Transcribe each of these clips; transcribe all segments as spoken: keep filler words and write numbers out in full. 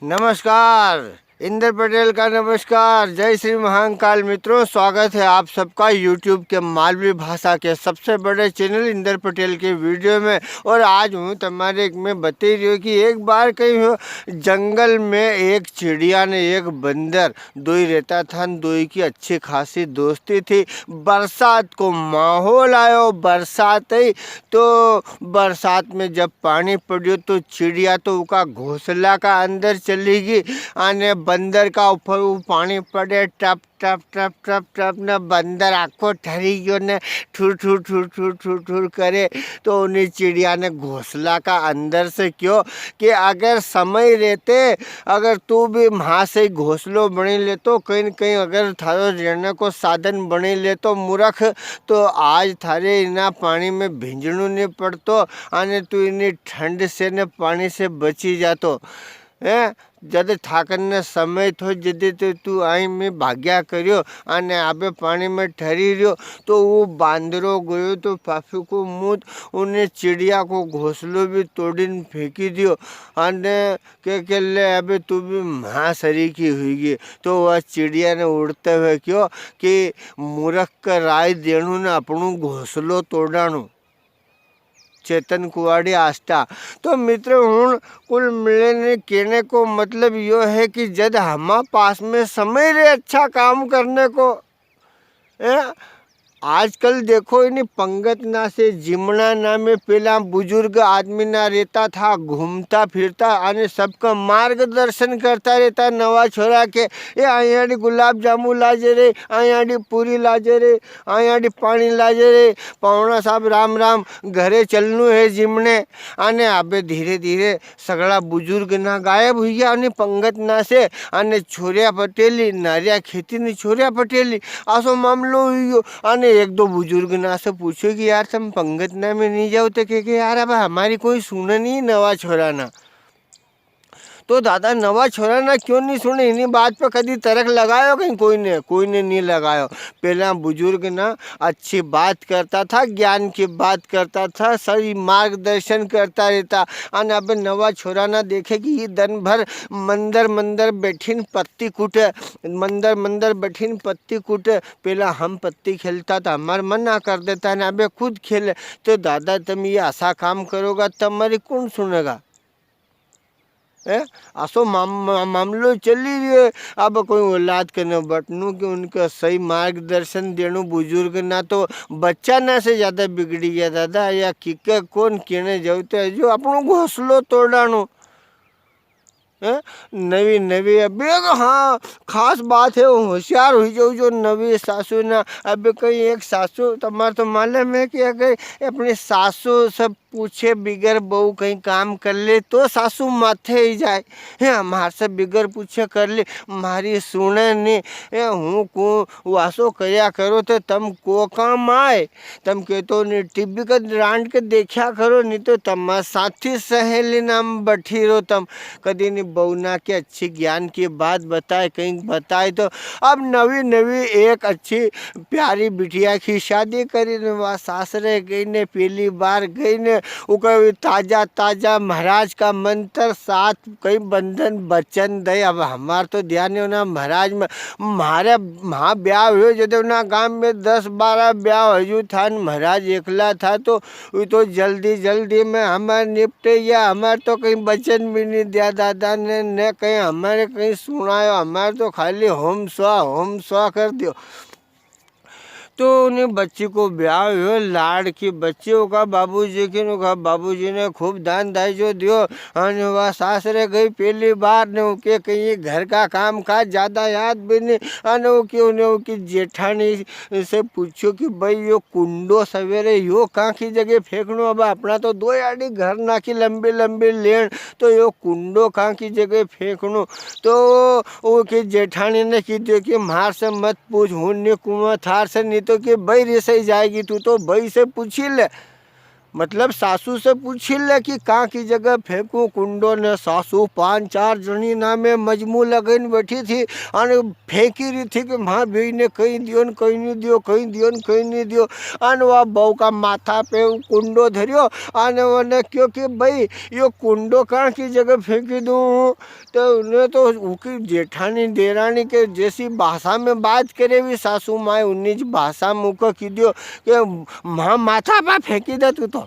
नमस्कार, इंदर पटेल का नमस्कार। जय श्री महाकाल। मित्रों, स्वागत है आप सबका YouTube के मालवी भाषा के सबसे बड़े चैनल इंदर पटेल के वीडियो में। और आज हूँ तमारे एक में बता रही हूँ कि एक बार कहीं हो जंगल में एक चिड़िया ने एक बंदर दोई रहता था न, दोई की अच्छी खासी दोस्ती थी। बरसात को माहौल आयो, बरसात आई तो बरसात में जब पानी पड़ियो तो चिड़िया तो उका घोंसला का अंदर चली गई। अने बंदर का ऊपर वो पानी पड़े, टप टप टप टप टप ने बंदर आखो ठरी गयो ने ठुर ठुर ठुर ठुर ठुर ठुर करे। तो उन्हीं चिड़िया ने घोंसला का अंदर से क्यो कि अगर समय रहते, अगर तू भी म्हा से घोंसलो बनी लेतो, कहीं न कहीं अगर थारो रहने को साधन बनी लेतो मूरख, तो आज थारे इना पानी में भींजणू नहीं पड़तो, अने तू इनी ठंड से ने पानी से बची जातो। हैं? जद थाकन ने समय थो, जद तो तू आई में भाग्या करियो, अने आबे पानी में ठरी रियो। तो वो बांदरो गयो तो पापी को मूत उन्हें चिड़िया को घोंसलो भी तोड़ीन फेंकी दियो। अने के, के ले अबे तू भी म्हा सरीकी हुई गई। तो वह चिड़िया ने उड़ते हुए क्यो कि मूरख का राय देणू ने अपनू घोंसलो तोड़ाणू। चेतन कुवाड़ी आष्टा। तो मित्र हुण कुल मिले ने कहने को मतलब यो है कि जद हमा पास में समय रे अच्छा काम करने को, ए, आजकल देखो इनी पंगत ना से जिमणा ना में पेला बुजुर्ग आदमी ना रहता था, घूमता फिरता अने सबका मार्गदर्शन करता रहता नवा छोरा के। ए आयाड़ी गुलाब जामुन लाजे रे, आयाड़ी पूरी लाजे रे, आयाड़ी पानी लाजे रे, पावणा साहब राम राम, घरे चलनू है जिमने। अने अबे धीरे धीरे सगळा बुजुर्ग ना गायब हुई गया अने पंगत ना से, अने छोरिया पटेली, नारिया खेती ने छोरिया पटेली, आसो मामलो हुई गयो। अने एक दो बुजुर्ग ना से पूछो कि यार, तम पंगत ना में नहीं जाओ? तो कहे कि यार, अब हमारी कोई सुने नहीं नवा छोरा ना। तो दादा, नवा छोरा ना क्यों नहीं सुने? इन्हीं बात पे कदी तर्क लगायो कहीं कोई ने? कोई ने नहीं लगायो। पहला बुजुर्ग ना अच्छी बात करता था, ज्ञान की बात करता था, सही मार्गदर्शन करता रहता। अन अब नवा छोरा ना देखे कि ये दिन भर मंदर मंदर बैठीन पत्ती कूटे, मंदर मंदर बैठीन पत्ती कूटे। पहला हम पत्ती खेलता था, हमार मना कर देता ना, अबे खुद खेले। तो दादा, तुम ये ऐसा काम करोगा, तुम्हारी कौन सुनेगा? ए, असो माम-, मा-, मामलो चली रह्यो है। अब कोई औलाद कने बटनू के उनके सही मार्गदर्शन देणू बुजुर्ग ना, तो बच्चा ना से ज्यादा बिगड़ी गया दादा। या किके कौन केने जाऊ, तो जो अपनो घोंसलो तोड़ानो। हैं? नवी नवी अबे, हाँ, खास बात है, होशियार हुई जाओ जो नवी सासू ना। अबे कहीं एक सासू, तुम्हारे तो मालूम है कि अगर अपनी सासू से पूछे बिगर बहू कहीं काम कर ले तो सासू माथे ही जाए। हैं, हमार से बिगर पूछे कर ले, मारी सुने नी। ए, हूँ को वासो करया करो तो तम को काम आए। तम के तो ने टीवी का रांड के देख्या करो, नी तो तमा साथी सहेली नाम बैठी रो तम। कदी नी बहू ना के अच्छी ज्ञान की बात बताए, कहीं बताए तो। अब नवी नवी एक अच्छी प्यारी बिटिया की शादी करी ने वा सासरे गई ने, पहली बार गई ने, उके ताजा ताजा महाराज का मंत्र साथ कई बंधन वचन दे। अब हमार तो ध्यान है ना महाराज में, म्हारे म्हा ब्याह हुयो जदे ना गांव में दस बारह ब्याह हुयो था न महाराज एकला था, तो वो तो जल्दी जल्दी में हमार निपटे गया। हमार तो कहीं वचन भी नहीं दिया दादा ने, ने कहीं हमारे कहीं सुनायो। हमार तो खाली होम स्वा होम स्वा कर दियो। तो उन्हीं बच्ची को ब्याह हुयो, लाड़ की बच्ची, उका बाबूजी की, उका बाबूजी ने खूब दान दायजो दियो। अने वा सासरे गई पहली बार ने उके कहीं घर का काम काज ज्यादा याद भी नहीं। अने उके उन्हें उकी जेठानी से पूछो कि भाई यो कुंडो सवेरे यो कां की जगह फेंकणो? अब अपना तो दो आड़ी घर ना की लंबी लंबी लेन, तो यो कुंडो कां की जगह फेंकणो? तो उकी जेठानी ने की दियो कि मार से मत पूछ, हूँ नी कुआं थार से, नी तो कि बई रिसाई जाएगी, तू तो बई से पूछी ले। मतलब सासू से पूछी ले कि कां की जगह फेंकूं कुंडो ने। सासू पांच चार जणी ना में मजमू लगईन बैठी थी अने फेंकी री थी कि म्हा बेई ने कई दियो न कई नी दियो, कई दियो न कई नी दियो। अने वा बहू का माथा पे कुंडो धरियो अने वने क्यो कि भाई, यो कुंडो कां की जगह फेंकी दूं? तो उन्हें तो उकी जेठानी देरानी के जैसी भाषा में बात करे भी सासू माय, उन्हीं ज भाषा में उके की दियो कि म्हा माथा पे फेंकी दे तू तो।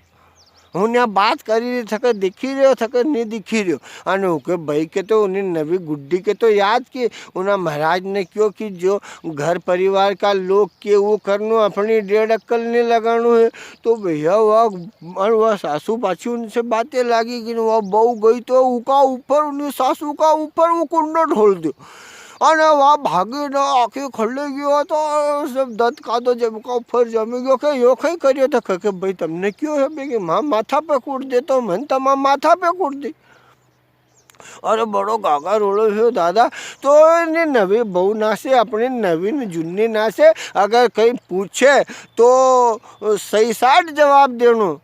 हूँ न्या बात करी री, थके दिखी रह्यो, थके नी दिखी रह्यो। अने उके भाई के तो, उन्हीं नवी गुड्डी के तो याद की, उन्हें महाराज ने क्यो कि जो घर परिवार का लोग के वो करनो, अपनी डेढ़ अक्कल नी लगानो है। तो भैया, वा, अन वा सासू पाछी उनसे बातें लागी कि वा बहू गई तो उका ऊपर, उन्हीं सासू का ऊपर वो कुंडो ढोल दियो। अने वा भागी ने आके खले गयो तो सब दत कादो जब का ऊपर जमी गयो के यो कई करियो तो कहे के, "भाई, तमने क्यो है?" बे के, "माँ माथा पे कूट दे।" तो मन तमा माथा पे कूट दी। अरे बड़ो गागा रोलो है दादा। तो ने नवी बहू ना से, अपनी नवी ने जुन्नी ना से अगर कई पूछे तो सही साठ जवाब देनो।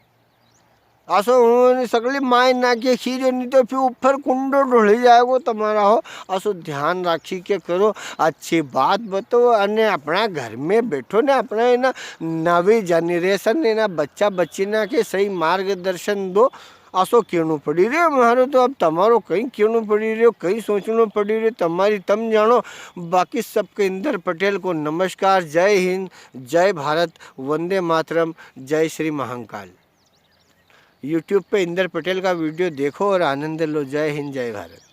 असो हूँ नी सगली माय ना के खीरो, नी तो फिर ऊपर कुंडो ढोली जाएगो तमारा हो। असो ध्यान राखी के करो, अच्छी बात बताओ, अने अपना घर में बैठो ने, अपना है ना नवी generation ने ना बच्चा बच्ची ना के सही मार्गदर्शन दो। असो कहनो पड़ी रह्यो म्हारो तो, अब तमारो कई कहनो पड़ी रह्यो, कई सोचनो पड़ी रह्यो, तमारी तम जानो। बाकी सबके इंदर पटेल को नमस्कार, जय हिंद, जय भारत, वंदे मातरम, जय श्री महाकाल। YouTube पे इंदर पटेल का video देखो और आनंद लो। जय हिंद, जय भारत।